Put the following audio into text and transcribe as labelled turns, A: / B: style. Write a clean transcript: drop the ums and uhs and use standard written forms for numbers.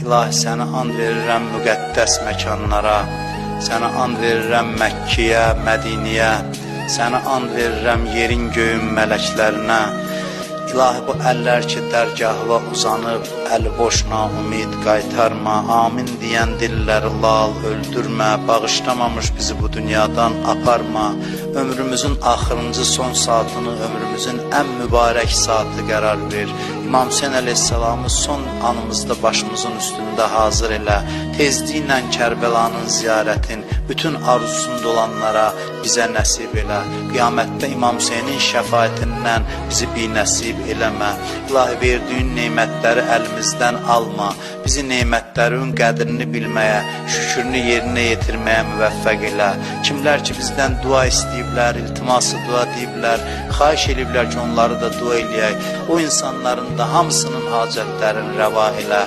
A: İlahi, səni and verirəm müqəddəs məkanlara, səni and verirəm Məkkəyə, Mədiniyə, səni and verirəm yerin göyün mələklərinə. İlahi, bu əllər ki dərgahına uzanıb, əli boş naümid qaytarma, amin deyən dilləri lal öldürmə, bağışlamamış bizi bu dünyadan aparma, ömrümüzün axırıncı son saatını ömrümüzün ən mübarək saatı qərar ver. İmam Hüseyin əleyhissalamı son anımızda başımızın üstündə hazır elə. Tezliklə Kərbəlanın ziyarətin bütün arzusunda olanlara bizə nəsib elə. Qiyamətdə İmam Hüseynin şəfaətindən bizi binəsib eləmə. İlahi, verdiyin nemətləri əlimizdən alma. Bizi nemətlərin qədrini bilməyə, şükrünü yerinə yetirməyə müvəffəq elə. Kimlər ki bizdən dua istəyiblər, iltiması dua deyiblər, xahiş eləyiblər ki, onları da dua eləyək. O insanların da hamısının hacətlərini rəva elə.